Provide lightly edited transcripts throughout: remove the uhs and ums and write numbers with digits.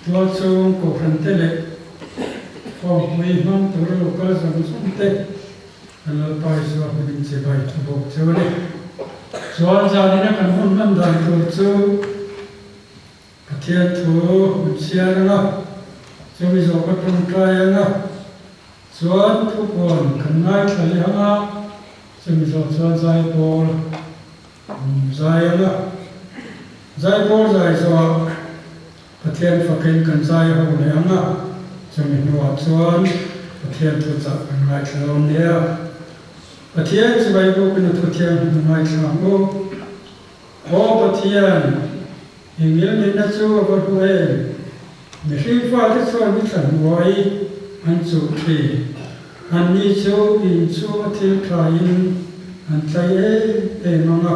Tualchhung Kohhrante leh Khawmpui hmang tura lo kal zawng zawng te kan Lalpa Isua hmingin chibai a bawk chu a ni. Chuan zanina kan hun hman dan tur chu Pathian thu min chhiar ang a, chumi zawh ka tawngtai ang a, chuan thupuan kan ngaithla leh ang a, chumi zawh chuan zaipawl zai ang a, zaipawl zai zawhah Pathian fakin kan zai ho leh ang a, chumi hnuah chuan Pathian thuchah kan ngaithla dawn nia. Pathian chibai bukin a thu thianghlim ngaithla ang u. Aw Pathian, i ngilnihna chu a va hlu em? Mihring fate chuan i thla hnuai an chuh thin. Anni chu in chhunga thil thain an tlai em em ang a,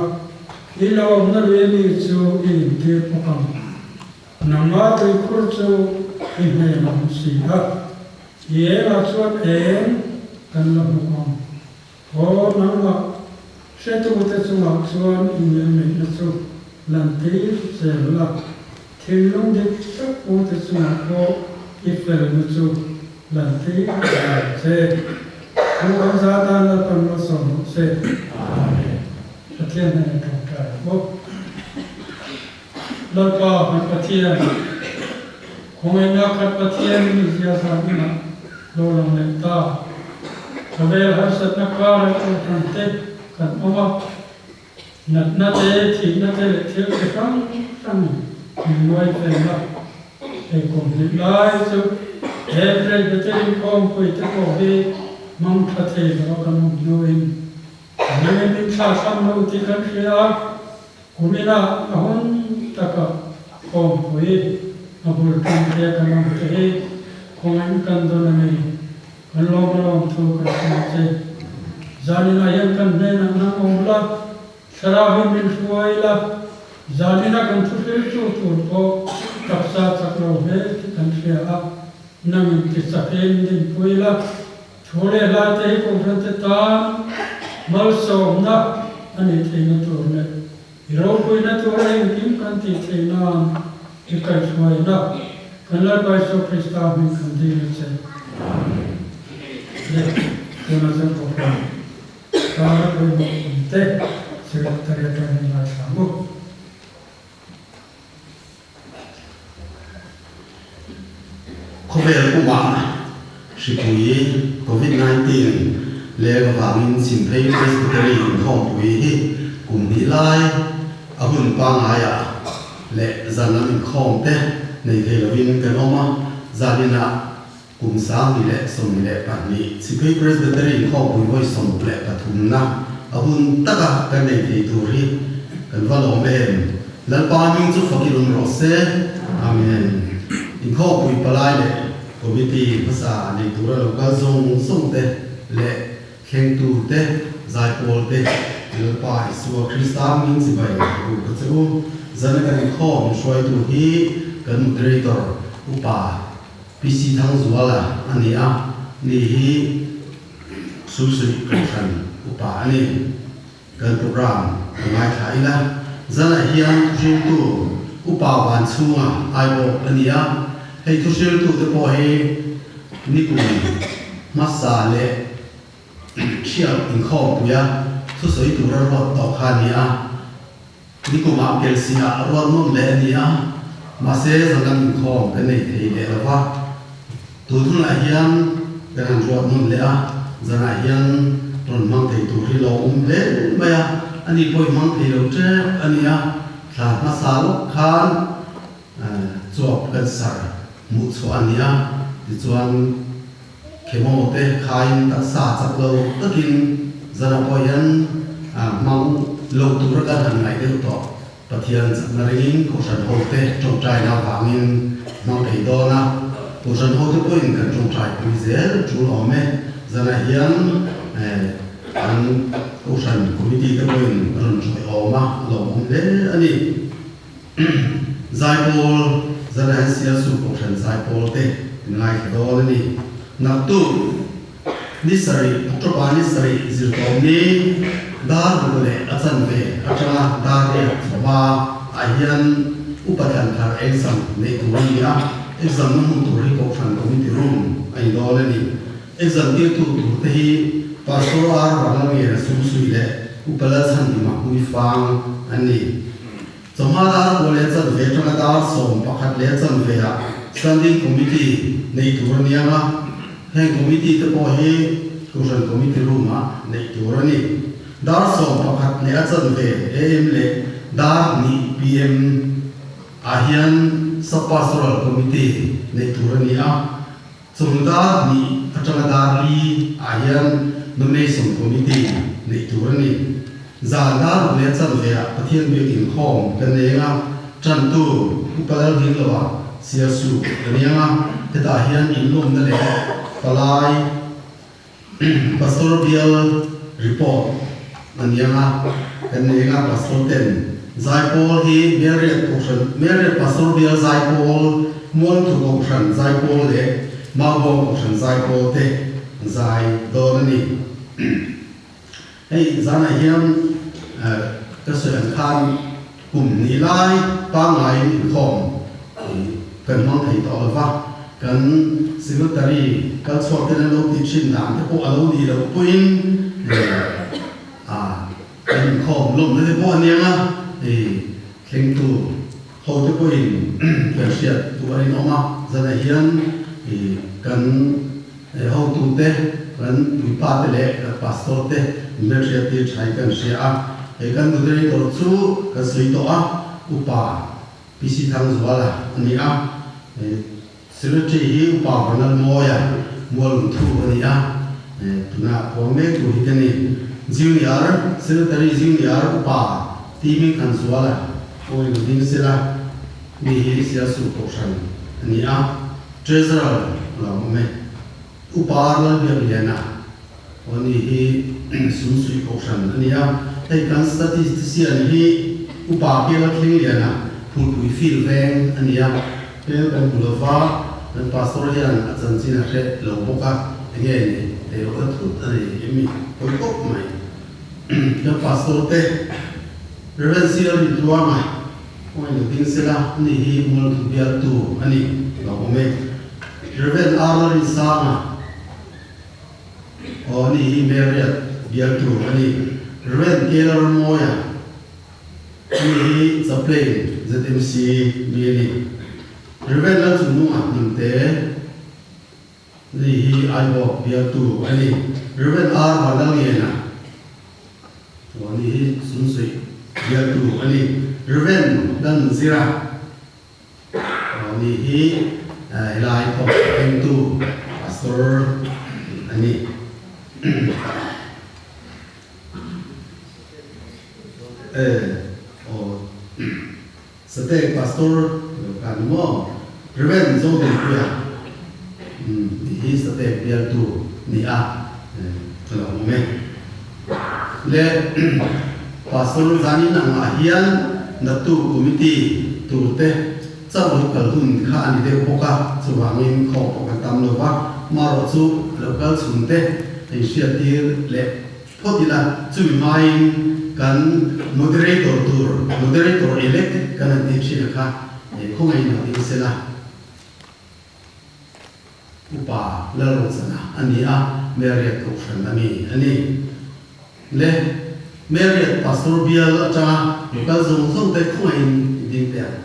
i lo awmna lui mi chu i intir bawk ang. Nangma tuikhur chu i hnen a awm si a, i engah chuan eng kan la hmu ang. Aw nangmah hretute chungah chuan i ngilneihna chu lantir zel la, thinlung dik tak pute chungah pawh i felna chu lantir zel che. Thu kan za tan Lalpan malsawm rawh se. Amen. Pathian hnena tawngtai ang u. Lalpa kan Pathian, khawngaihna khat Pathian mi zia zan inah lo lang leh ta. Khawvel harsatna karah kohhran te kan awm a, natna te, thihna te leh thil chi hrang hrang min nuai fel a. Hei kum hnih lai chu he Presbyterian khawmpui te pawh hi hmang tha thei lo a kan awm hnuin nangin min thlahthlam lo tih kan hria a. Kuminah a hun taka khawmpui a bul ṭan te kan awm te hi khawngaih kan dawn a ni. Kan lawm a lawm thu kan hria che. Zaninah hian kan hnenah nang awm la, thlarau hi min hruai la, zanina kan thuhriltu tur pawh taksa chak lo hle tih kan hria a, nangin ti chakin dinpui la, Thu leh hla te hi Kohhrante tan malsawmna a nih theihna tur leh i ropuina tura engkim kan tih theih nan i kaihhruaina kan Lalpa Isua Krista hming kan dil a che. Amen. Le tuna chuan Kohhran kara pawimawh awm te Secretary atangin ngaithla ang u. Khawvel pumah hripui Covid 19 leng avangin Chhimphei Presbytery inkhawmpui hi kum hnih lai a hun pangaiah leh zan lam inkhawm te nei thei lovin kan awm a, zaninah kum 2022 Chhimphei Presbytery inkhawmpui vawi 13 na a hun taka kan nei thei tur hi kan va lawm em? Lalpa hming chu fakil awm rawh se. Amen. Inkhawmpui palai leh committee hmasa nei tura lo kal zawng zawng te leh thlengtu te, zaipawl te, Lalpa Isua Krista hming chibai bu ka che u. Zana kan inkhawm hruaitu hi kan moderator upa PC Thangzuala a ni a, ni hi Sulsuih Kohhran upa a ni. Kan program ka ngaithla ila, zanah hian thuhriltu upa van chhunga aibawk a ni a, hei thuhriltu te pawh hi nikum hmasa leh thiat inkhawmpuia thusawi tura ruat tawh kha a ni a, nikumah Kelsiah ruat nawn leh a ni a, mahse zan lam inkhawm kan nei thei leh lo va, tun hunah hian kan han ruat nawn leh a, zanah hian rawn hmang thei tur hi lo awm hle mai a, ani pawh i hmang thei lo tep a ni a, thla hmasa lawk khan chuap cancer hmuh chhuah a ni a, tichuan. Chemo te khain taksa chak lo takin zana pawh hian hmang lo tura kan han ngaih deuh tawh. Pathian chakna ringin Kohhran hote tawngtaina avangin hmang thei dawn a, Kohhran hote pawhin kan tawngtai pui zel tul awm e. Zanah hian an Kohhran Committee te pawhin rawn ṭawiawm a, a lawmawm hle a ni. Zaipawl, Zana hian Sialsuk Kohhran Zaipawl te in ngaithla dawn a ni. Naktuk ni sarih, October ni sarih zirtawm ni dar ruk leh a chanve atanga dar riat chhawma ah hian Upa Thlanthar Exam neih tur a ni a. Exam na hmun tur hi Kohhran Committee Room a in dawn a ni. Exam tirtu tur te hi Pastor R. Vanlalngena Sumsui leh Upa Lalchhandima Hmuifang an ni. Chawhma dar pawl leh chanve atanga dar 11 leh chanve ah Standing Committee neih tur a ni ang a, heng Committee te pawh hi Kohhran Committee Room ah neih tur a ni. Dar 11 leh a chanve am leh dar 2 pm ah hian Sub-Pastoral Committee neih tur a ni a. Chung dar 2 atanga dar 4 ah hian Nomination Committee neih tur a ni. Zan dar 6 leh chanve ah Pathian biak inkhawm kan nei anga, tantu Upa Lalhingloa Sialsuk a ni anga, hetah hian inlawmna leh palai Pastor bial report a ni anga, kan nei anga Pastor ten Zaipawl hi Melriat Kohhran, Melriat Pastor bial Zaipawl, Mualthu Kohhran Zaipawl leh Maubuang Kohhran Zaipawl te an zai dawn a ni. Hei zanah hian ka sawi ang khan kum hnih lai pangngaiin inkhawm kan hmang thei tawh lo va, kan secretary kal chhuak ten an lo tih thin dan te pawh a lo nih loh pawhin kan inkhawm lawmna te pawh a nia nga, thlengtu ho te pawhin kan hriat duh a rinawm a, zanah hian kan Hotute, kan puipa te leh kan pastor te hmelhriat tir tha hi kan hria a. Hei kan moderator chu kan sawi tawh a, Upa PC Thangzuala a ni a. Secretary hi Upa Vanlalmawia Mualungthu a ni a. Tunah puang mek tur hi ka ni. Junior Secretary Junior Upa T Hmingthanzuala pawhin lo ding sela, mi hi Sialsuk Kohhran a ni a. Treasurer lo awm e. Upa Lalbiakliana aw ni hi Sumsui Kohhran a ni a, hei kan statistician hi Upa Kel Thlengliana Phulpui Field veng a ni a, hmel kan hmu lova, kan Pastor hian a chanchin a hre lo bawk a, enge ni thei loh na thut a nei em ni pawi khawp mai. Kan Pastor te Rev. Sir Rintluanga Kawng lo ding sela, ani hi Mualthu bialtu a ni lo awm e. Rev. R. Rinsanga aw ani hi Marriott bialtu a ni. Rev. K. Lalmawia ani hi Chaplain ZMC mi a ni. Rev. Lalchungnunga Hnamte ani hi Aibawk bialtu a ni. Rev. R. Vanlalngena Aw ni hi Sumsuih bialtu a ni. Rev. Lalnunzira Aw ni hi helai khawp kengtu Pastor a ni. E aw Satek Pastor lo kha ni maw? Rev. Zodinpuia ni hi Satek bialtu ni a ka lo awm e. Le Pastor zanin angah hian Natu Committee turte chauh lo kal hun kha a ni deuh bawk a, chuvangin khawm pawh kan tam lo va, marawh chu lo kal chhungte inhriattir leh Phawt ila, chumi hmain kan moderator tur, moderator elect kan han tih thin a kha, khawngaih in lo ding sela, Upa Lalrochana a ni a, Marriott Kohhran a mi a ni. Le Marriott Pastor bial atanga lo kal zawng zawng te khawngaih in i ding teh ang.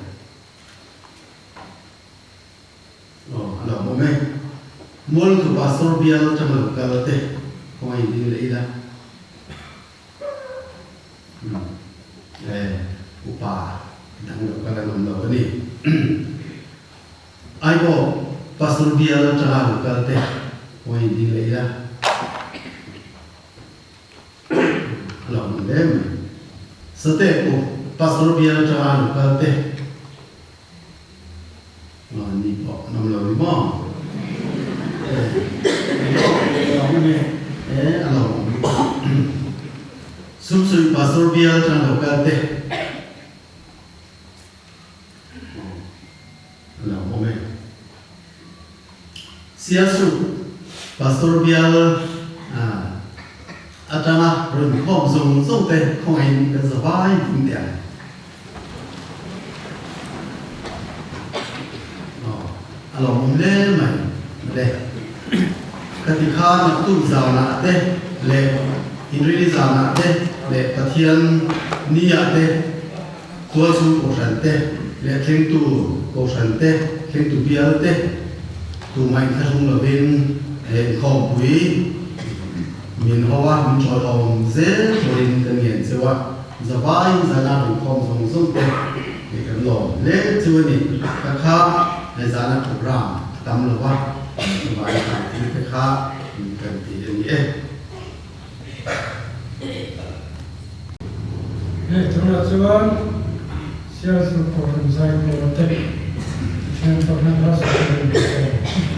Aw a lo awm e. Mualtu Pastor bial atanga lo kal te khawngaih in ding leh ila. Umm e upa dang lo kal an awm lo a ni. Aibawk Pastor bial atanga lo kal te khawngaih in ding leh ila. A lo awm hle mai. Sateku Pastor bial atanga lo kal te. Ni pawh an awm lo ni maw? E, a lo awm. Sumsui Pastor bial atang lo kal te. A lo awm e. Sialsuk Pastor bial atanga rawn khawm zawng zawng te khawngaihin kan zavai ding teh ang. A lawmawm hle mai le. Ka ti kha naktuk zanah te leh Inrini zanah te leh Pathian niah te Tualchhung Kohhran te leh Thlengtu Kohhran te, Thlengtu Bial te tumah inthlahrung lovin he inkhawmpui min ho a, min ṭawlawm zel turin kan ngen cheu a. Zavaiin zana inkhawm zawng zawng te hi kan lawm hle chu a ni. Ka kha he zana program a tam lo va, chuvangin kan thil te kha kan ti a ni e. Hei tunah chuan Sialsuk Kohhran Zaipawl te Pathian fakna hla sawi an sawm.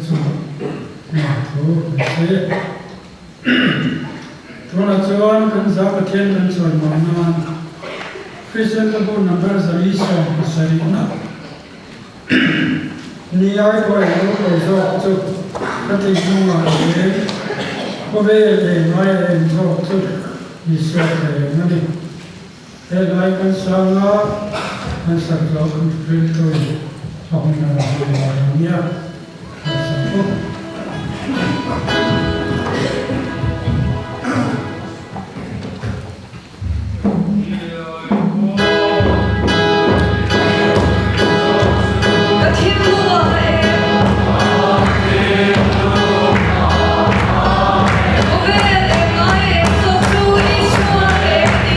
chungah lawmthu kan sawi e. Tunah chuan kan za Pathian kan chawimawi nan Kristian ka bu number 470 na ni ai pawh eng lo lo zawk chu ka thinlungah leh khawvel eng aia eng zawk chu Isua ka eng a ni. He lai kan sang a, kan sak zawh kan riltu a hun a rawn hmang ngai ang nia, kan sak bawk. Ka thinlung ah ka em. Khawvel eng ngai eng zawk chu Isua eng a ni.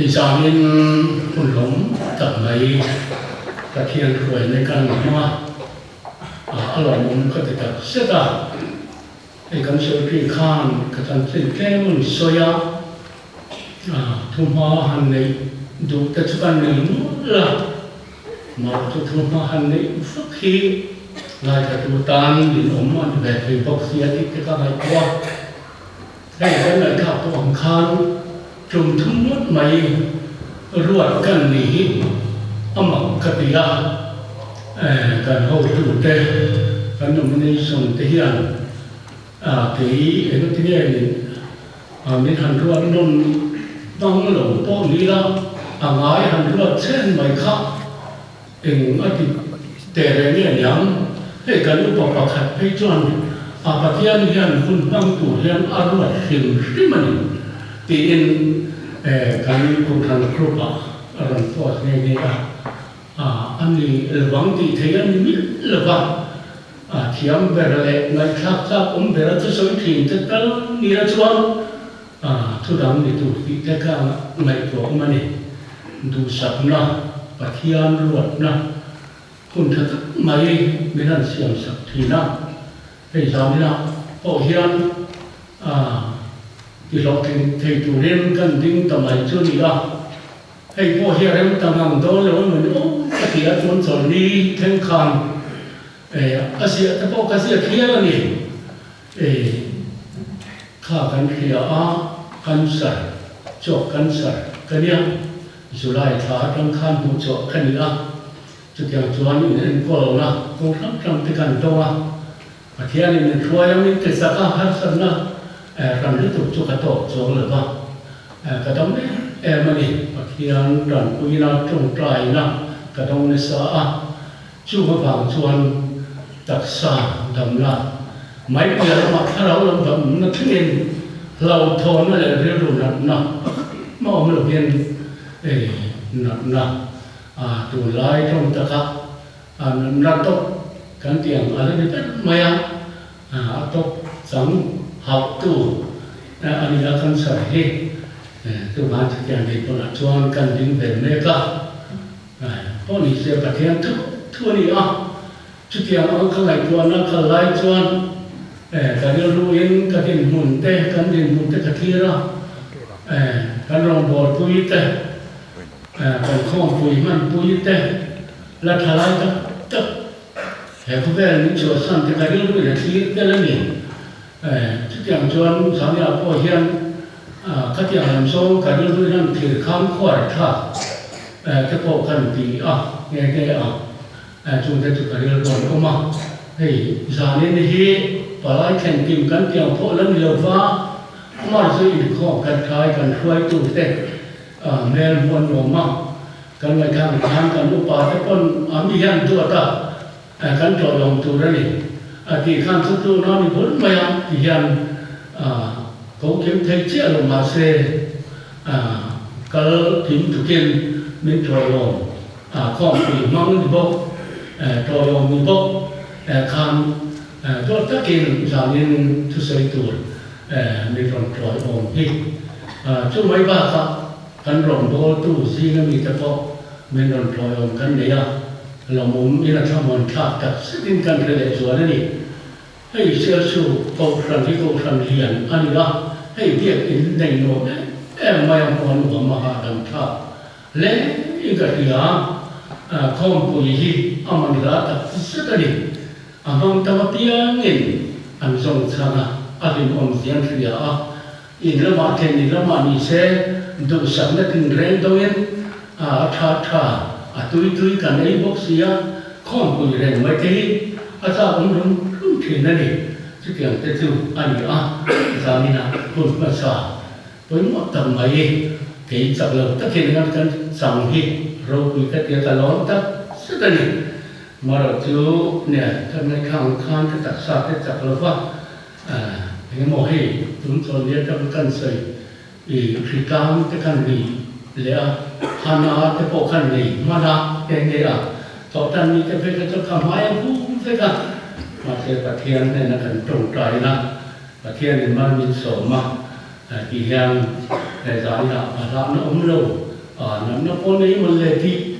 Zanin hun lawm tak mai Pathian hruaina kan hmang a, a lawmawm ka ti tak zet a. Hei kan sawi khan ka chanchin tlem an sawi a, thuhma han neih duh te chu kan nei nual a, mah chu thuhma han neih vak hi ngaithla tan min awm a ni ve thei bawk sia tih te ka ngaihtuah a. Hei kan ngaihthlak pawh ang khan tum thum ngawt mai ruat kan ni hi a mak ka ti a, kan hotute kan nomination te hian kei engati nge min han ruat nawn bang lo pawh ni ila a ngai han ruat chen mai kha Eng a ti teh reng nge niang? Hei kan upa pakhat phei chuan a Pathian hian hun hmang tur hian a ruat hrim hrim a ni tiin kan Kohhran group ah a rawn post nghe nghe a, a ni lovang tih theih a ni miah lova, a thiam ber leh ngaihthlak chak awm ber a thusawi thin te tal nila chuan Thu dang ni tur tih te kha ngaihtuah awm a ni. Duhsakna, Pathian ruatna hun tha tak mai min han siam sak thin a. Hei zaninah pawh hian tihlawhtling thei turin kan ding ta mai chu ni a. Hei pawh hi a rem ta ngang dawn lo emaw ni aw ka ti a, chuan chawlhni thleng khan a ziah te pawh ka ziak hial a ni. Kha kan hria a, cancer, chawk cancer ka nia, July thla atang khan hmuh chhuah ka ni a, chutiang chuan in enkawlna kawng hrang hrang te kan dawng a, Pathianin min hruai a, min ti chak a, harsatna ran lutuk chu ka tawk chuang lo va, ka dam em em a ni, Pathian tanpuina tawngtaina ka dawng nasa a. Chung avang chuan taksa damna mai piah lamah thlarau lam damna thlengin hlauhthawnna leh rilru natna pakhat mah awm lovin natna tunlai tawng taka natna tawp kan tih ang a la ni ber mai a, a tawp chang hauhtu a ni a cancer hi chuvang chutiang dinhmunah chuan kan ding ve mek a. Pawh ni se Pathian thu thu a ni a, chutiang ang ka ngaihtuahna kal lai chuan ka rilruin ka dinhmun te, kan dinhmun te ka thlir a, kan rawngbawlpui te, kan khawmpui hmanpui te, la tha lai tak tak he khawvel min chhuahsan te ka rilruin a thlir tel a ni. Chutiang chuan Zania pawh hian khatiang lam zawng ka rilru hian thil kham khuar thlak te pawh kan ti a nghe nghe a, chungte chu ka rilru an awm a. Hei Zanin hi palai thlen kim kan tiang pawh la ni lo va, amah chu inkhawm kan thlai kan hruaitu te hmel hmuan nuam a, kan ngaihthlak khan kan upa te pawn a mi hian duat a. Kan tlawhlawm tur a ni. A tih khan chu tun a ni bul mai a ti hian ko kim thei chiah lo mahse kal kim tukin min tlawhlawm khawmpui hmang ni bawk tlawhlawm ni bawk khan dawt takin zanin thusawi tur min rawn tlawihawm hi. Chu mai bakah kan rawngbawltu zinga mite pawh min rawn tlawihawm kan nei a. Lawmawm in a thlamuan thlak tak zetin kan hre leh zual a ni. Hei Sialsu Kohhran hi Kohhran lian a ni a, hei biak in nei nuam em em mai a hmuan uam a hahdam thlak hle in ka hria. Khawmpui hi a man hla tak zet a ni. A hmang tam apiangin an zawng chhan a, a hlimawm zia an hria a, in lamah then in lamah ni se duhsakna tinreng dawngin a tha tha a tui tui kan ei bawk si a, khawmpui reng mai te hi a chak awm rum rum thin a ni. Chutiang te chu a ni a, zaninah hun hmasa pawimawh tak mai kei chak lo takin ngat kan chang hi ropui ka tia ka lawm tak zet a ni. Marawh chu nia ka ngaihthlang khan ka taksa te chak lo va, Engemaw hei tun chawn ni atang kan sawi i hritlang te khan nei leh a, hana te pawh khan nei hman a eng nge a thawh tan ni te phei kha chuan kha hmai a hum vek a, mahse Pathian hnena kan tawngtain a, Pathianin mal min sawm a tih hian he zaninah a hlahna awm lo. Natna pawh nei mawn le tih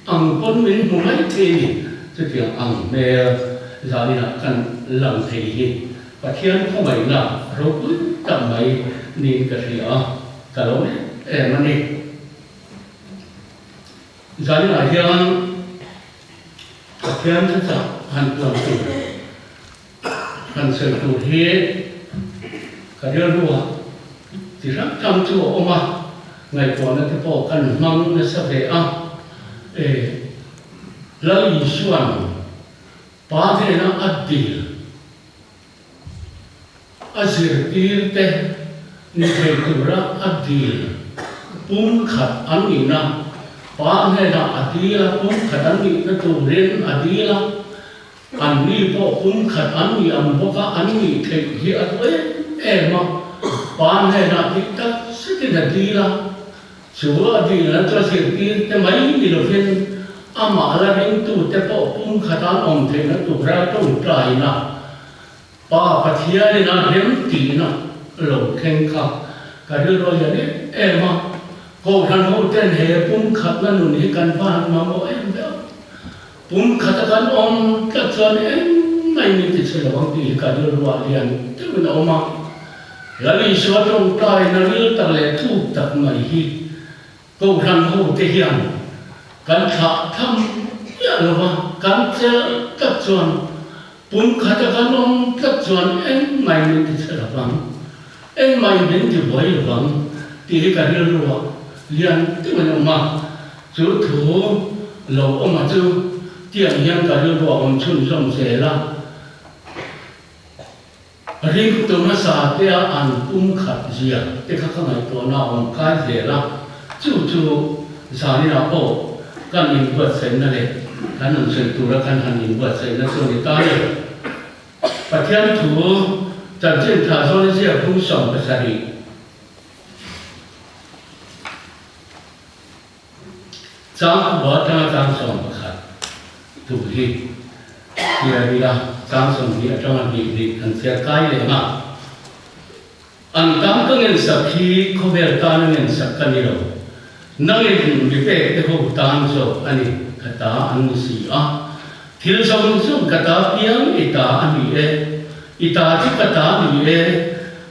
ang pawn min hmu mai thei a ni. Chutiang ang hmel zaninah kan lang thei hi Pathian khawngaihna ropui tak mai niin ka hria a, ka lo em em a ni. Zaninah hian Pathian thuchah han puan tur, han sawi tur hi ka rilruah chi hrang hrang chu a awm a, ngaihtuahna te pawh kan hmang nasa ve a. E, Lal Isua'n Pa hnena a dil, a zirtirte ni thei tura a dil pum khat an nihna, Pa hnena a dil a pum khat an nihna turin a dil a, anni pawh pum khat an nih ang bawka an nih theih hi a duh em em a, Pa hnena tih tak zetin a dil a. Chu a dilna chu a zirtirte mai ni lovin amah la ringtute pawh pumkhat an awm theihna tura tawngtaina Pa Pathianin a rem tihna lo thleng kha ka rilru a lian em em a. Kohhran hoten he pumkhatna nun hi kan va han mamawh em ve a. Pumkhata kan awm tlat chuan engmah in ti chhe lo ang tih hi ka rilru ah lian deuhin a awm a. Lal Isua tawngtaina ril tak leh thuk tak mai hi Kohhran ho te hian kan thlah tham miah lo va, kan chelh tlat chuan pumkhata kan awm tlat chuan engmah in min ti chhe lo vang, engmah in min ti buai lo vang tih hi ka rilru ah lian deuhin a awm a. Chu thu lo awma chu tiang hian ka rilru a awm chhunzawm zel a. Ringtu hmasa te a an pum khat zia te kha ka ngaihtuahna a awm kai zel a, chu chu zaninah pawh kan inbuatsaihna leh kan han sawi tura kan han inbuatsaihna chu a ni ta ni. Pathian thu chanchin tha zawn i ziak bung 17. Chang kua atanga chang 11 tur hi chhiar ila, chang 20 atanga hnih hnih kan chhiar kai leh ang a. An tan ka ngensak hi khawvel tana ngensak ka ni lo, nangin mi pek te ho tan zawk a ni, ka ta an ni si a. Thil zawng zawng ka ta piang i ta a ni e, i ta chu ka ta ni e,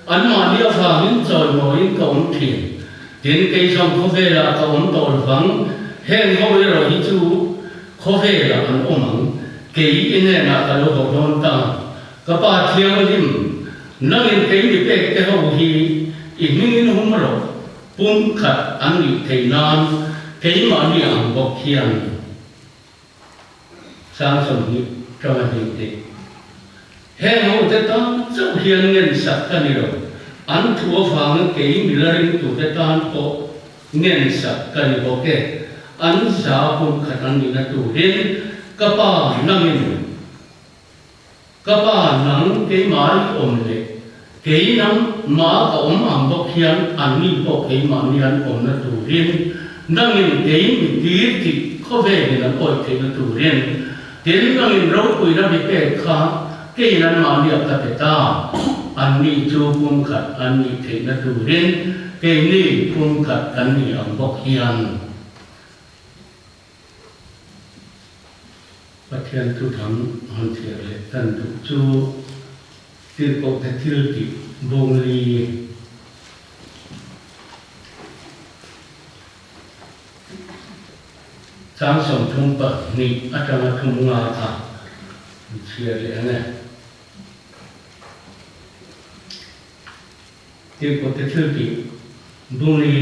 anmahni avangin chawimawiin ka awm thin. Tin, kei zawng khawvelah ka awm tawh lovang, heng ho erawh hi chu khawvelah an awm ang, kei i hnenah ka lo haw dawn ta. Ka Pa Thianghlim, nangin kei mi pek te ho hi i hmingin hum rawh, pum khat an nih thei nan keimahni ang bawk hian. Chang 20 tanga hnih te. Heng ho te tan chauh hian ngensak ka ni lo, an thu avanga kei mila ringtute tan pawh ngensak ka ni bawk e. An za pum khat an nihna turin ka pa nangin ka pa nang keimah i awm leh kei nang mah ka awm ang bawk hian anni pawh keimahni an awmna turin nangin kei mi tir tih khawvelin an awih theihna turin tin nangin ropuina mi pek kha keiin anmahniah ka pe ta, anni chu pumkhat an nih theihna turin keini pumkhat kan ni ang bawk hian. Pathian thuthang han chhiar leh tan duh chu tirhkohte thil tih bawngli chang 32 atanga 30 kha an chhiar leh ang e. Tirhkohte thil tih bawngli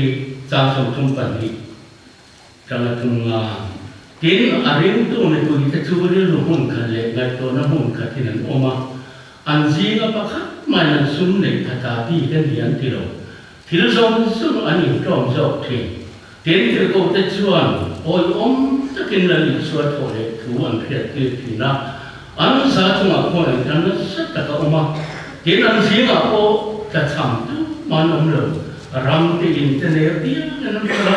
chang 32 Tang a tum nga. Tin, a ringtu mipuite chu rilru hmun khat leh ngaihtuahna hmun khatin an awm a. An zinga pakhat mahin an sum neih kha ta bik a ni an ti lo. Thil zawng zawng an inṭawm zawk ṭhin. Tin, tirhkohte chuan awihawm takin Lal Isua thawh leh thu an hriattir ṭhin a. An za chungah khuan an tan nasa tak a awm a. Tin, an zingah pawh tlachham tumah an awm lo. Ram te in te nei apiangin an hralh a,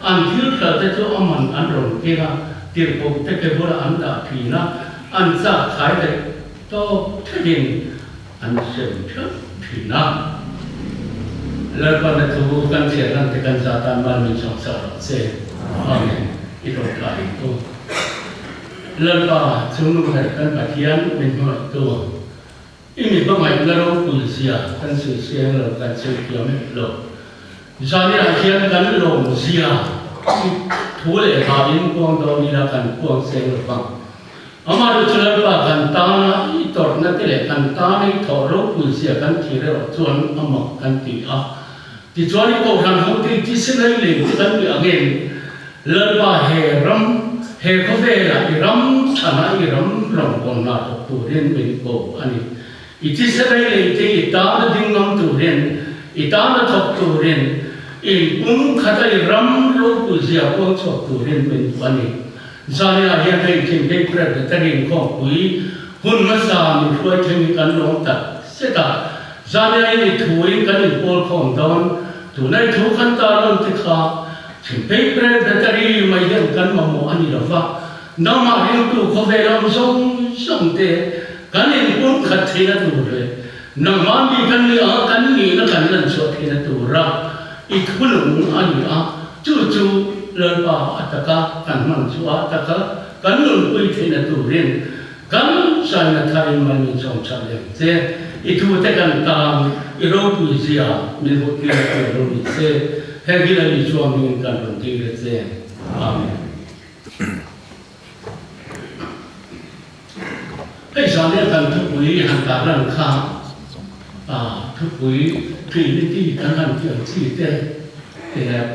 an thil hralh te chu a man an rawn keng a, tirhkoh te ke bulah an dah thin a, an chak thlai daih tawk theihin an sem theuh thin a. Lalpan a thu kan thliar lan te kan za tan mal min sawm sak rawh che. Amen. I hlawhtla ring tu. Lalpa chungnung leh kan Pathian min hmangaihtu. I mi hmangaihna ropui zia kan sawi siang lo, kan sawi thiam lo. Zaniah hian kan lawm zia i thu leh hla in puang dawn ila kan puang seng lo vang. Amah chu Lalpa kan tana i tawrhna te leh kan tana i thawh ropui zia kan thlir erawh chuan a mak kan ti a. Tichuan i kohhran ho te i tisinai lei te kan ti angin Lalpa he ram, he khawvelah i ram chhanah i ram rawngbawlna thawk turin min ko a ni. I tisinai lei te i tana ding ngam turin, i tana thawk turin, in pum khata i ram ropui zia puang chhuak turin min duh a ni. Zaniah hian hei thinhei Presbyterian khawmpui hun hmasa min hruai thleng hi kan lawm tak zet a. Zaniahin i thuin kan inpawl khawm dawn, tuna i thu kan tarlan te kha thinhei Presbytery mai hian kan mamawh a ni lo va, nangmah ringtu khawvel awm zawng zawng te kan inpum khat theihna tur leh nangmah mi kan nih anga kan nihna kan lanchhuah theihna tura i thunung a ni a. Chu chu Lalpa a taka kan hman chu a taka kan nunpui theihna turin kan China tharin mai min chawm chak lem che. I thute kan tan i ropui zia min hmuh tir a tur lo ni se, he Gilali chuan min kan rawn tir a che. Amen. Hei zan kan thupui han tarlan kha thupui Trinity kan han tih ang chi te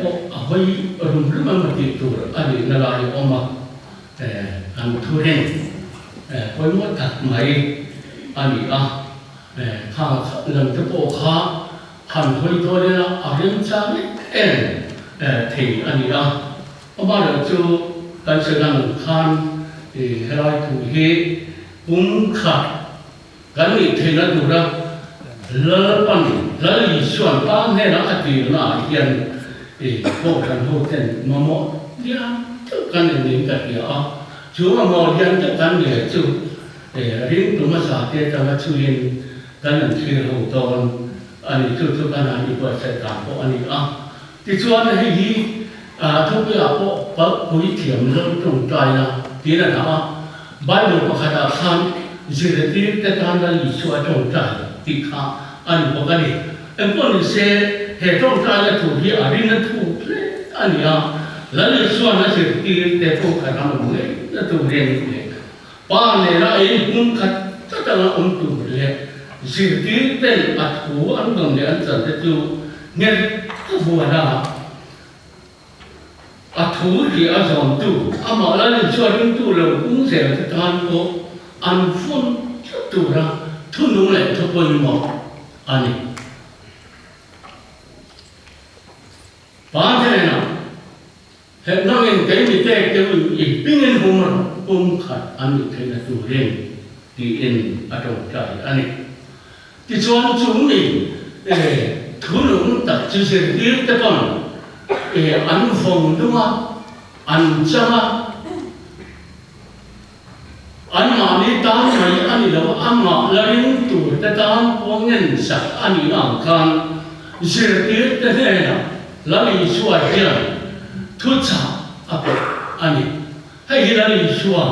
pawh a hawi rum rum ang a tih tur a nihna lai a awm a, an thurin pawimawh tak mai a ni a, khang lam te pawh kha han hawi dawn ila a remchang em em thei a ni a. Amaherawh chu kan sawi ang khan helai thu hi kum khat kan nih theihna tura Lalpan Lal Isuan pa hnenah a tirna ah hian Kohhran ho ten mamawh lian deuh kan nei niin ka hria a, chu mamawh lian deuh kan nei chu ringtu hmasa te atanga chhuiin kan an thlir ho dawn a ni. Chu chu kan han inbuatsaih dan pawh a ni a. Tichuan hei hi thupuiah pawh palhpui thiam lo tawngtaina tiin a dah a, Bible pakhatah khan zirtir te tan Lal Isua tawngtai tih kha a ni bawk a ni. Engpawh ni se he tawngtaina thu hi a rin a thuk hle a ni a, Lal Isua'n a zirtir te pawh khat an awm ngei na turin leh Pa nena ei hmun khat tlat anga awm tur leh zirtir ten a thu an dawn leh an chan te chu nghet a vuan a, a thu hi a zawmtu amah la rin chu a ringtu lo kung zel te tan pawh an vawn tlat tura thunung leh thu pawimawh a ni. Pa hnenah. He nangin kei mi pek te u i hmingin hum rawh pum khat an nih theihna turin tiin a tawngtai a ni. Tichuan chu mi thunung tak chu zirtir te pawn an vawng lung a, an chang a, anmahni tan mai a ni lo, amah la ring tur te tan pawh ngen sak a nih ang khan zirtir te hnenah Lal Isua hian thuchah a pe a ni. Hei hi Lal Isua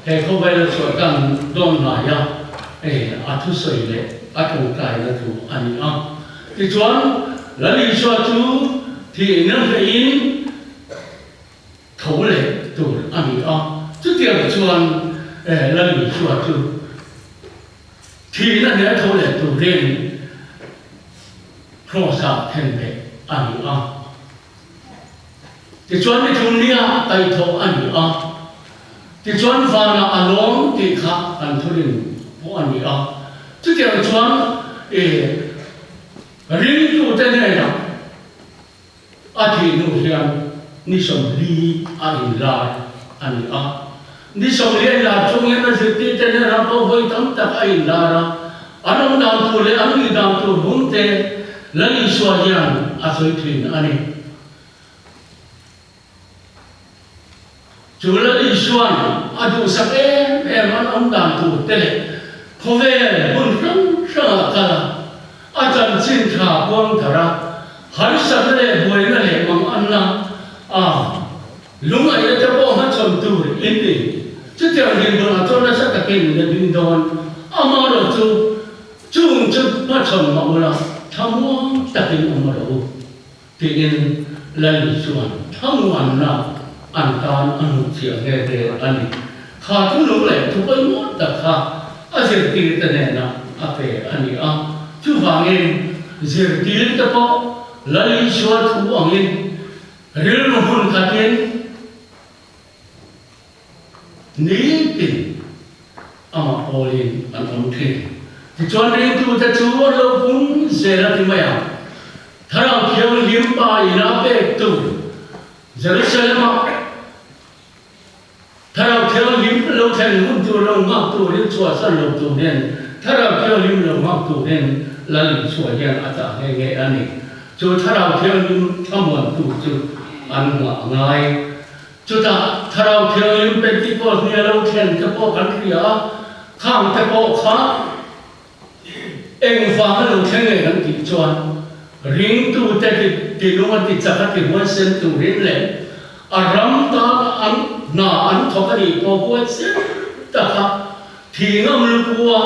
he khawvel a chhuah tan dawn hnaia a thusawi leh a tawngtaina thu a ni a. Tichuan Lal Isua chu thihna hlein Tho leh tur a ni a, chutiang chuan Lal Isua chu thihna hneh tho leh turin Kraws-ah then beh a ni a. Tichuan ni thum nia kaihthawh a ni a, tichuan vanah a lawm tih kha kan thurin pawh a ni a. Chutiang chuan ringtute hnenah A thih hnu hian ni 40 a inlar a ni a. Ni 40 a inlar chung hian a zirtirte hnenah pawh vawi tam tak a inlar a. An awm dan tur leh an nih dan tur hum te Lal Isua hian a sawi thin a ni. Chu Lal Isua'n a duhsak em em an awm dan tur te leh khawvel hmun hrang hrangah kal a, a chanchin tha puang thar a. Harsatna leh buaina leh manganna a lungaihna te pawh hmachhawn tur in ni. Chutiang dinhmunah chuan nasa takin na ding dawn. Amaherawhchu chung chu hmachhawn mah ula thlamuang takin awm rawh u. Tiin Lal chuan thlamuanna an tan a hmuh chiah nghe nghe a ni. Kha thu lung leh thu pawimawh tak kha a zirtirte hnenah a pe a ni a. Chuvangin zirtirte pawh Lal Isua thu angin rilru hmun khatin nitin amah pawlin an awm thin. Tichuan ringtute chu an lo pung zel a ti mai a, Thlarau Thianghlim Pa ina pek tu Jerusalem-ah Thlarau Thianghlim lo thlen hun tur lo nghak turin chhuahsan lo turin Thlarau Thianghlim lo nghak turin Lal Isua hian a chah nghe nghe a ni. Chu Thlarau Thianghlim thlamuantu chu an nghah ngai. Chutah Thlarau Thianghlim Pentecost ni a lo thlen te pawh kan hria a, khang te pawh kha engvang a lo thleng nge kan tih chuan ringtute ti tilung a ti chak a ti huaisen turin leh a ram tan an hna an thawk a nih pawh huaisen taka thi ngam lukua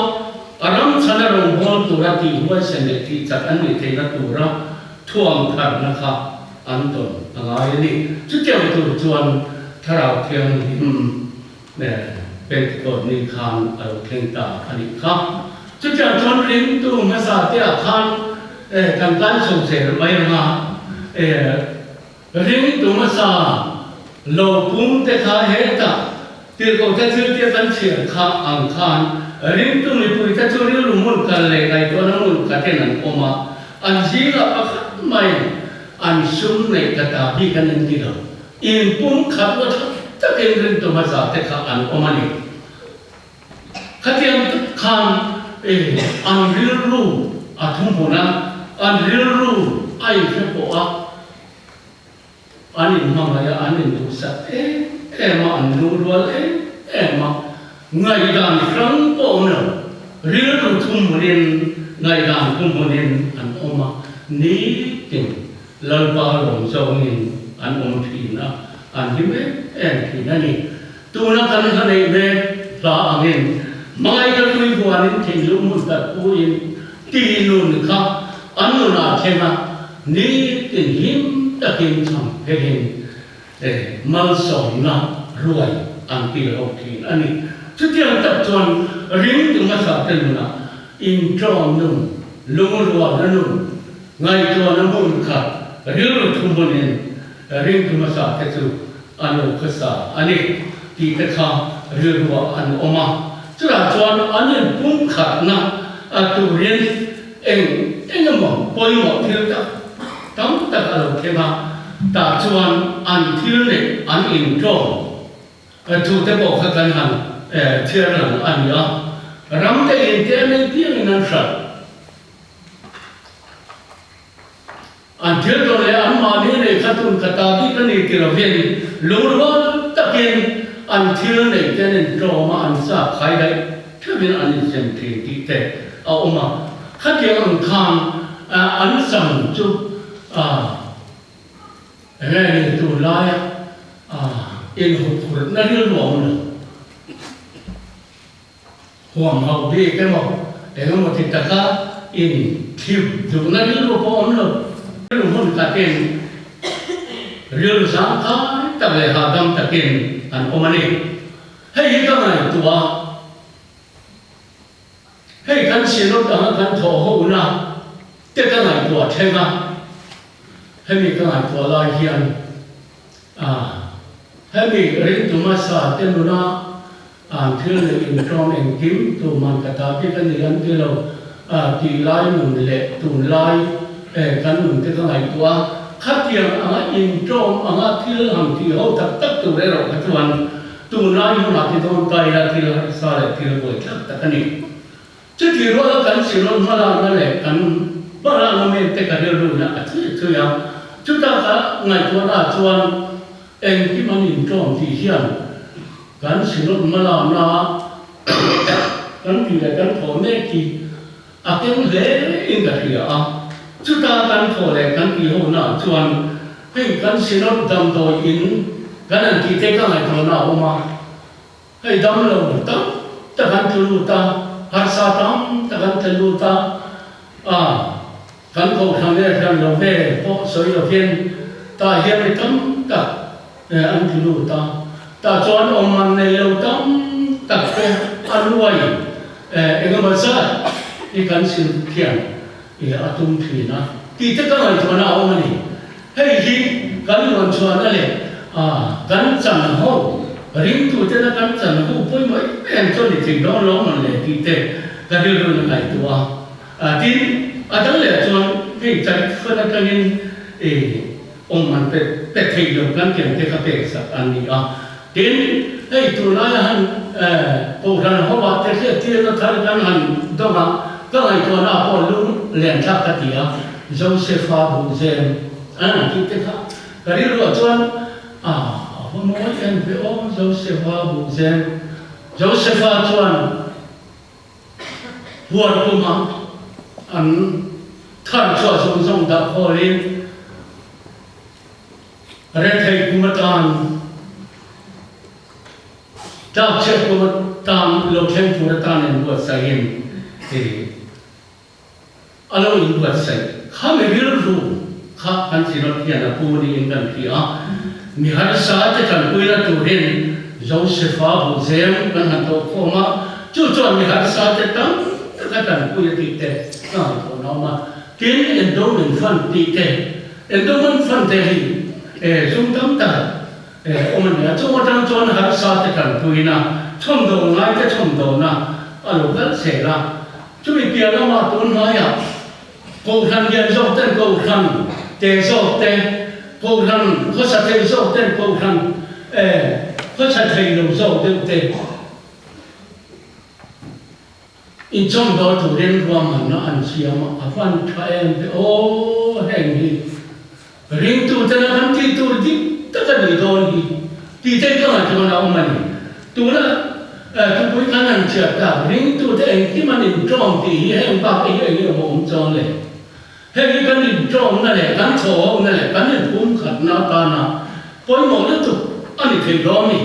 a ram chhana rawngbâwl tura tih huaisen leh tih chak an nih theihna tura thuam tharna kha an tawn a ngai a ni. Chutiang tur chuan Thlarau Thianghlim Pentecost ni khan a lo thleng ta a nih kha. Chutiang chuan ringtu hmasa te ah khan kan kal chho zel mai ang a, ringtu hmasa lo pum te kha hetah tirhkoh te thil tia kan chhiar kha ang khan ringtu mipui te chu rilru hmun kal leh ngaihtuahna hmun khatin an awm a, an zingah pakhat mai An sum neih ka ta bik an inti lo. In pum khat na tha takin rintu hmasa te kha an awm a ni. Khatiang tak khan an rilru a thu hmun a, an rilru a inhre pawh a, an inhmangaih a, an induhsak em em a, an lungrual em em a, ngaihdan hrang pawh awm lo, rilru thu hmunin, ngaihdan thu hmunin an awm a, nitin Lalpa lawm zawngin an awm thin a, an hlim em em thin a ni. Tuna kan hla neih mek hla angin hmangaih ka tui huanin thinlung hmun khat puin ti nun kha an nunah thleng a, nitin hlim takin chhang phelhin Malsawmna ruai an ti ho thin a ni. Chutiang tak chuan ringtu hmasa te nunah inṭawm nun, lungrualna nun, ngaihtuahna hmun kha rilru thu hmunin ringtu hmasa te chu an lo khawsa a ni tih te kha rilruah an awm a. Chutah chuan an inpumkhatna turin Eng eng emaw pawimawh thil tak tam tak a lo thleng a, tah chuan an thil neih an intlawm thu te pawh kha kan han chhiar lang a ni a, ram te in te a nei piangin an hralh. An thil tawn leh anmahni nei kha tun ka ta bik a ni ti lovin lungrual takin an thil nei te an intlawm a, an sa khai daih theuhin an insem thin tih te a awm a. Khatiang ang khan an sam chu enge ni tunlaia inhuphurhna rilru a awm lo. Huam hauh bik emaw, engemaw ti taka in thip duhna rilru pawh awm lo. Rilru hmun khatin, rilru zangkhai tak leh hahdam takin an awm a ni. Hei hi ka ngaihtuah a, hei kan Synod anga kan thawh hona te ka ngaihtuah thleng a, hemi ka ngaihtuah lai hian hemi ringtu hmasa te nuna An thil leh inṭawm engkim tuman ka ta bik a ni an ti lo. A tih lai nun leh tun lai kan nun te ka ngaihtuah a, khatiang anga inṭawm anga thil han tih ho tak tak tur erawh kha chuan tun lai hunah ti dawn ta ila thil harsa leh thil buaithlak tak a ni. Chuti ruala kan sirawn hmalakna leh kan hmalakna mek te ka rilruina a thui thui a, chuta ka ngaihtuahnaah chuan engkim an inṭawm tih hian Kan Synod hmalakna kan tih leh kan thawh mek hi a keng hle in ka hria a. Chuta kan thaw leh kan tih ho naah chuan hei kan Synod damdawi in kan han tih te ka ngaihtuahna a awm a. Hei dam lo tam tak an tlu lut a, harsa tam tak an tla lut a, a kan kohhran nge hran lo ve pawh sawi lovin tah hian mi tam tak an tlu lut a, tah chuan awm man nei lo tam tak te a ruai eng emaw zat hi kan sil thiam i a tum thin a tih te ka ngaihtuahna a awm a ni. Hei hi kan luanchhuahna leh kan chan ho ringtutena kan chan ho pawimawh em em chu a ni thei dawn lo mawn le tih te ka rilruin a ngaihtuah a. Tin, a dang leh chuan hei Charithfan atangin i awm man pe pe thei lo kan tiang te kha pek sak an ni a. Tin, hei tunlaia han Kohhran hovah te hriattirna thar kan han dawng a, ka ngaihtuahna pawh lung len thlak ka ti a, Josepha Buhzem an han tih te kha ka rilruah chuan a va mawi em ve aw Josepha Buhzem. Josepha chuan huan kuma an thar chhuah zawng zawng dah khawlin, Rethei kum atan, tlakchhiat kum atan lo thleng tur atan inbuatsaihin i a lo inbuatsaih. Kha mi rilru kha kan Synod hian a pu niin kan hria a, mi harsa te tanpuina turin Josepha Buhzem kan han tawh khawm a, chu chuan mi harsa te tam taka tanpui a tih te ka ngaihtuah na awm a. Tin, Endowment Fund tih te, Endowment Fund te hi sum tam tak awm a ni a, chung atang chuan harsa te tanpuina, chhawmdawl ngai te chhawmdawlna a lo kal zel a. Chumi piah lamah tun hnaiah Kohhran lian zawk ten Kohhran te zawk te, Kohhran khawsa thei zawk ten Kohhran khawsa thei lo zawk deuh te, Inchawm dawl turin ruahmanna an siam a, a van tha em ve aw heng hi ringtuten a kan tih tur dik tak a nih dawn hi tih te ka ngaihtuahna a awm a ni. Tuna thupui kan han chhiat tak ringtute engkim an intawm tih hi heng bak hi eng emaw awm chuang le. Heng hi kan intawmna leh kan thawhawkna leh kan inpumkhatna atana pawimawh lutuk a ni thei dawn ni.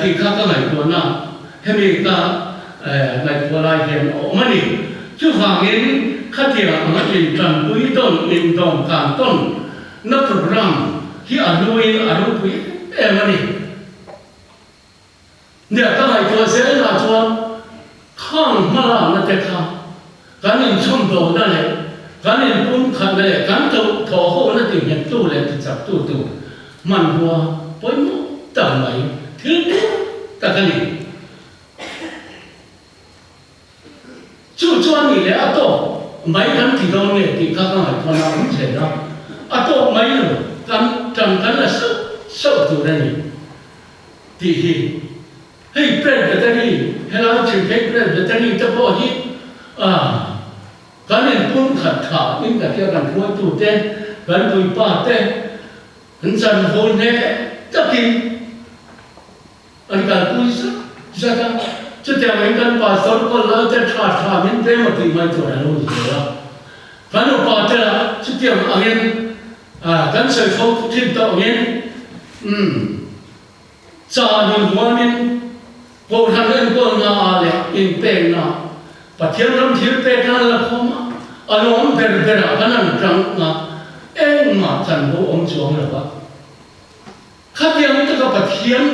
Tih kha ka ngaihtuahna hemi ka ngaihtuah lai hian a awm a ni. Chuvangin khatiang anga intanpui tawn, indawmkan tawn na program hi a hnuin a ropui em em a ni. Nia ka ngaihtuah zelna chuan khang hmalakna te kha kan inchhawmdawlna leh kan inpumkhatna leh kan thawhhawhna tinghettu leh tichaktu tur hmanrua pawimawh tak mai thil tur tak a ni. Chu chuan nih leh a tawk mai kan ti dawn nge tih kha ka ngaihtuahna a awm zel a, a tawk mai lo kan tan kan la sauh sauh tur a ni tih hi. Hei Presbytery, helai Chhimphei Presbytery te pawh hi kan inpum khat tha in ka hria kan hruaitu te, kan puipa te an chanvo hneh takin an kalpui zat zat a, chutiang in kan pastor kawl lal te tha tha min pe emaw tih mai tur a lo ni zel a, kan upa te lah chutiang angin kan sawi fo thin tawh angin umm. Caan in huamin Kohhran enkawlna ah leh inpekna Pathian ram thil pek an la khawm a, a lawm ber ber ah kan an tang a, engmah chanvo awm chuang lo va. Khatiang taka Pathian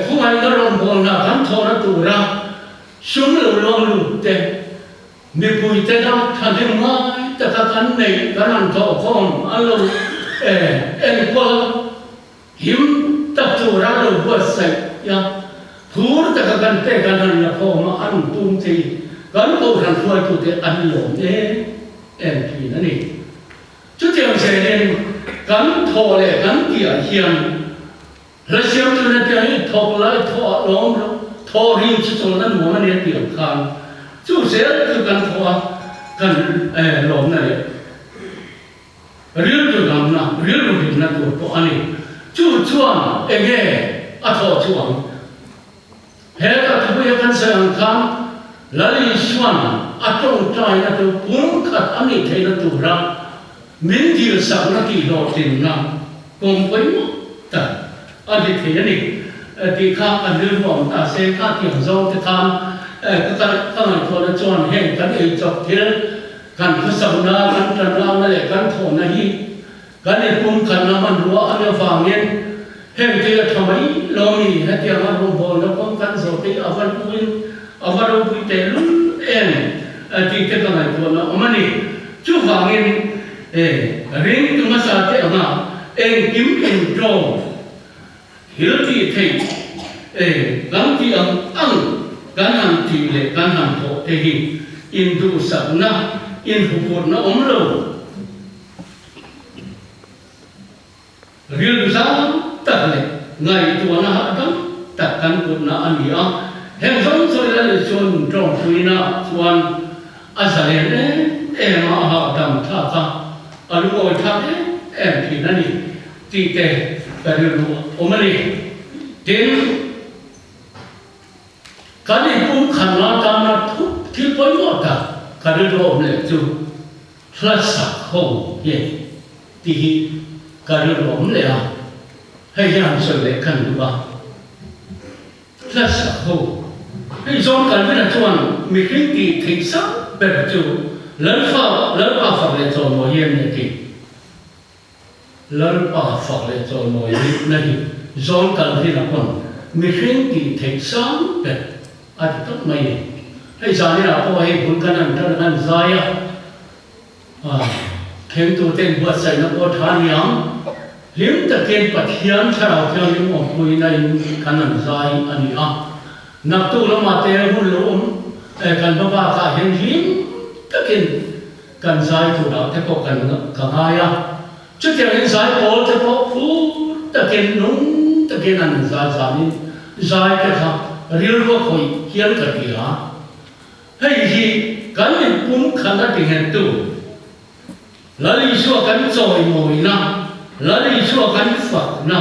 khawngaihna rawngbawlna kan thawhna tura sum lo luang lut te, mipui te dang thahnem ngai taka kan neih kan han thawhkhawm an lo enkawl a, Him tak tura lo buatsaih a, phur taka kan pek an han la khawm a, an tum thei. Kan Kohhran hruaitute an lawm em em thin a ni. Chutiang zelin kan thawh leh kan tihah hian hla siam tuna tiang hi thawk lai thawh ah lawm lo, thawh ri chu chawlhna nuam a nia tih ang khan chu zel chu kan thawh a, kan lawmna leh Rilru damna, rilru hlimna tur pawh a ni. Chu chuan enge a thawh chu ang? He ka thupuia kan sawi ang khan Lal Isuan a tawngtaina chu pumkhat a nih theihna tura min dilsakna tihhlawhtlinna kawng pawimawh tak a ni thei a ni tih kha kan rilru awm ta se. Kha tiang zawng te khan ka ka ngaihtuahna chuan heng kan eichawp thil, kan khawsakna, kan tanlakna leh kan thawhna hi Kan inpumkhatna hmanrua a nih avangin heng thil a tha mai lo mi hetianga rawngbawlna kawng kan zawh te hi a va hnuin a va ropui tehlul em tih te ka ngaihtuahna awm a ni. Chuvangin ringtu hmasa te anga engkim intawm thil tih theih kan tih ang ang kan han tih leh kan han thawh te hi induhsakna, inhuphurhna awm lo. Rilru zau tak leh ngaihtuahna hahdam tak kan putna a ni a, heng zawng zawng ila leh chuan nun tawngpuina chuan a zalen em em a, a hahdam thlak a, a lungawi thlak em em thin a ni tih te ka rilru a awm a ni. Tin, kan inpumkhatna atana thup thil pawimawh tak ka rilru a awm leh chu, Hla sak ho hian tih hi ka rilru awm leh a, hei hi han sawi leh khan duh a. Hla sak ho hei zawng Calvin-a chuan mihring tih theih sang ber chu Lalfa Lalpa fak leh chawimawi hi a ni a ti. Lalpa fak leh chawimawi hi na hi zawng Calvin-a pawn mihring tih theih sang ber a ti tawp mai ni. Hei zaninah pawh hei bul kan han tan han zai a, thlengtute inbuatsaihna pawh tha a ni ang. Hlim takin Pathian Thlarau Thianghlim awmpuina in kan han zai a ni a. Naktuk lamah te hun lo awm kan hma bakah hian hlim takin kan zai turah te pawh kan ka ngai a. Chutiangin zai pawl te pawh phur takin nung takin an zai zanin zai te kha rilru a khawih hian ka hria. Hei hi kan inpum khan a tinghettu Lal Isua kan chawimawina, Lal Isua kan fakna,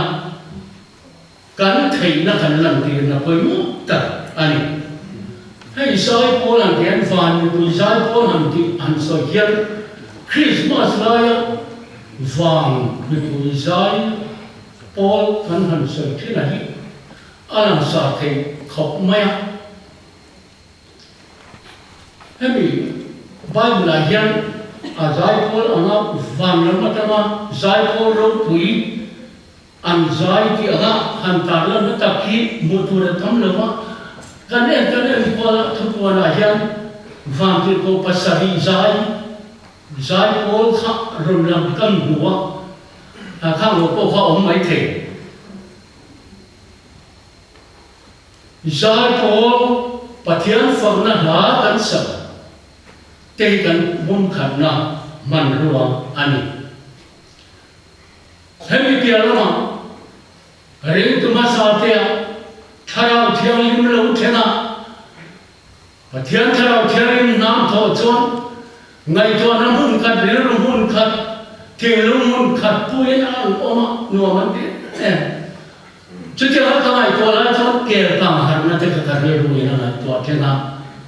Kan theihna kan lantirna pawimawh tak a ni. Hei zai pawl han tih hian van mipui zai pawl han tih han sawi hian Krismas laia van mipui zai pawl kan han sawi thin a hi a langsar thei khawp mai a. Hemi Bible ah hian a zai pawl anga van lam atanga zai pawl ropui An zai tih anga han tarlanna tak hi hmuh tur a tam lo a, kan en kan en kual a thupuanah hian Vantirhkoh pasarih zai zai pawl kha rawn lang kan hmu a, khang lo pawh kha a awm mai thei. Zai pawl Pathian fakna hla kan sak te hi kan hmunkhatna hmanrua a ni. Hemi piah lamah ringtu hmasa tea Thlarau Thianghlim lo then a, Pathian Thlarau Thianghlim hnam thawh chuan ngaihtuahna hmun khat, rilru hmun khat, thinlung hmun khat puiin a an awm a, nuam an ti em em. Chutianga ka ngaihtuah lai chuan kel kang harhna te kha ka rilruin a ngaihtuah then a,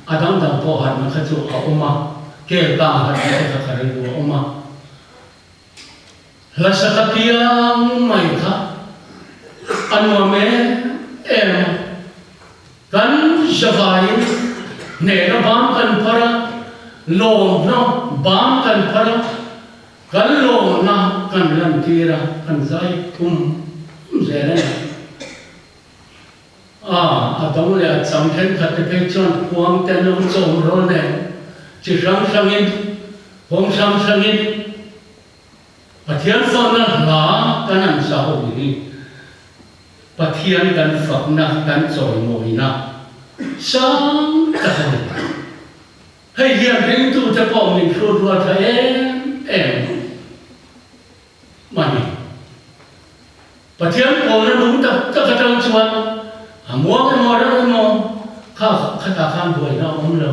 a dangdang pawh harhna kha chu a awm a, kel kang harhna te kha ka rilru a awm a. Hla saka piang mai kha a nuam em em a, kan zavaiin hnehna bang kan phar a, lawmna bang kan phar a, kan lawmna kan lantir a, kan zai thum zel a ni. A, a dang leh a chang thenkhat te phei chuan khuang te an lo chawm rawl nen chi hrang hrangin, kawng hrang hrangin Pathian fakna hla kan han sa ho hi Pathian kan fakna kan chawimawina sang tak a ni. Hei hian ringtute pawh min hrut rual tha em em. Mani. Pathian pawlna nung tak tak atang chuan a muang emaw a rang emaw kha khatah khan buaina a awm lo.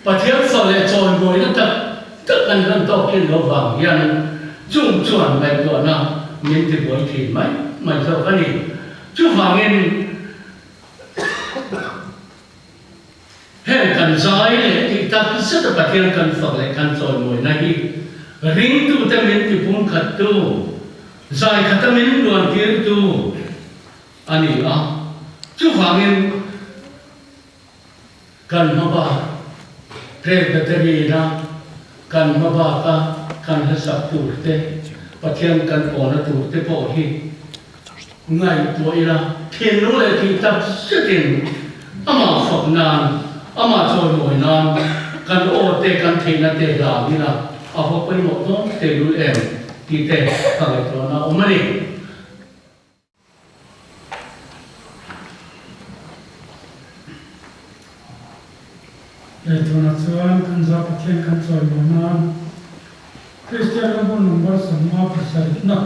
Pathian fa leh chawi buaina tak tak an hlan tawk thin lo vang hian chung chuan ngaihtuahna min ti buai thin mai mai zawk a ni. Chuvangin heng kan zai. tak zeta Pathian kan fak leh kan chawimawina hi ringtute min tipumkhattu, zaikhata min luantirtu a ni a. Chuvangin kan hmabak Presbytery-na kan hmabaka kan hlasak turte, Pathian kan awna turte pawh hi Ngaihtuah ila, thinlung leh thih tak zetin amah fak nan, amah chawimawi nan kan aw te, kan theihna te hlan ila a va pawimawh dawn tehlul em tih te ka ngaihtuahna a awm a ni. Ngaihtuahna chuan kan za Pathian kan chawimawi nan Kristian ram hun number sawmnga pasarihna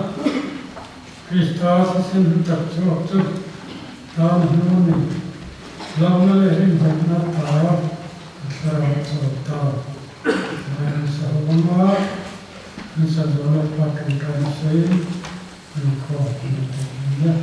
Krista thisen hlu tak chhuak chu tan hnu a ni. Hlauhna leh rinhlelhna ta ka thlarau chawl ta. Lai an sa ho anga an sa zual lo pa tawngtaina sawiin an khawm a ni tawh mai a.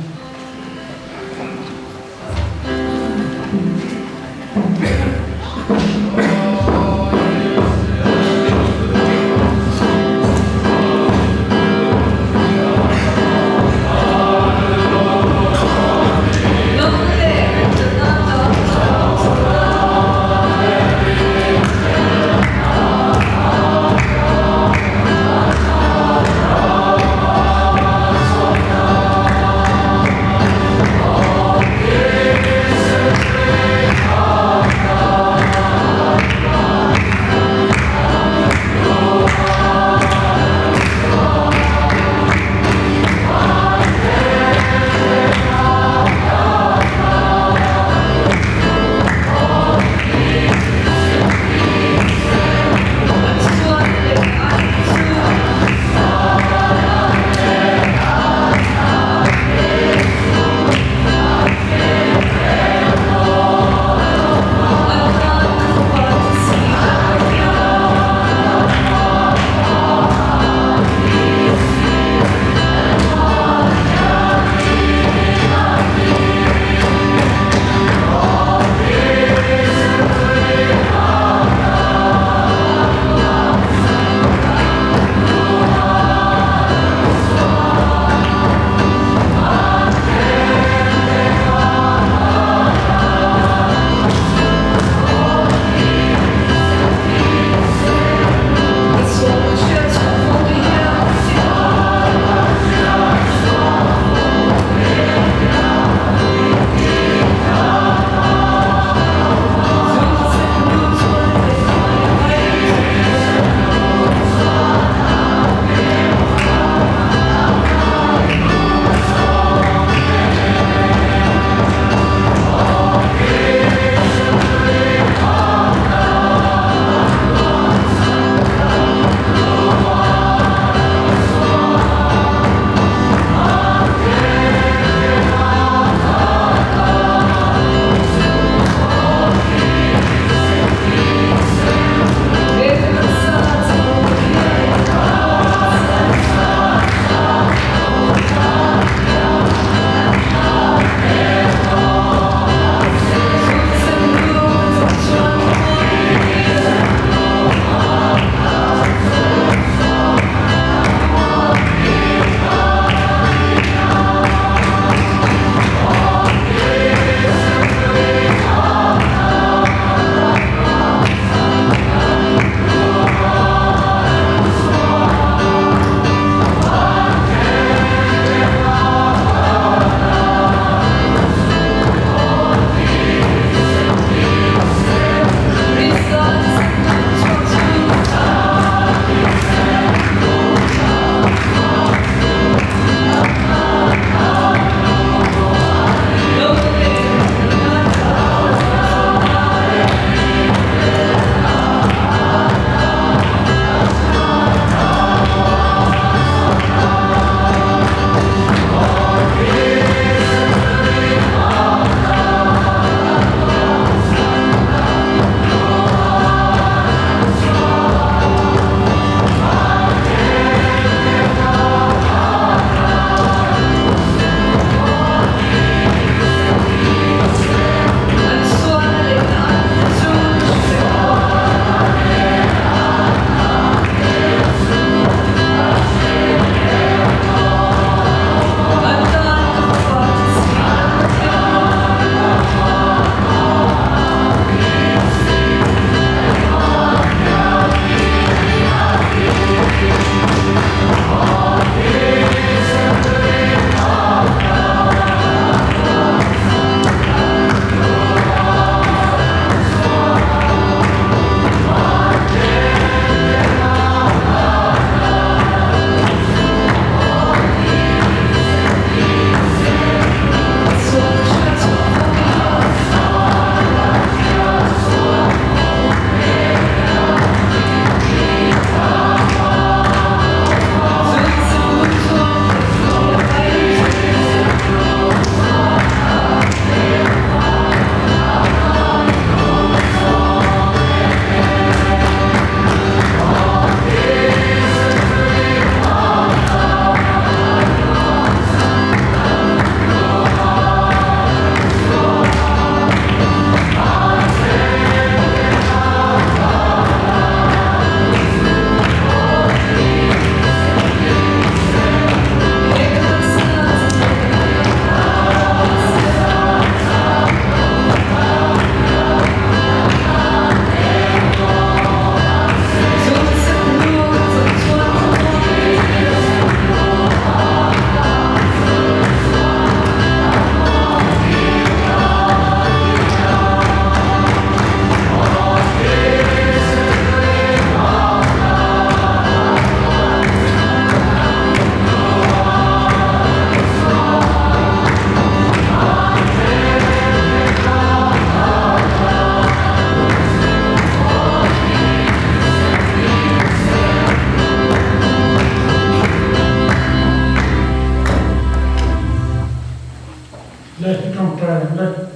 Tawngtai ang le.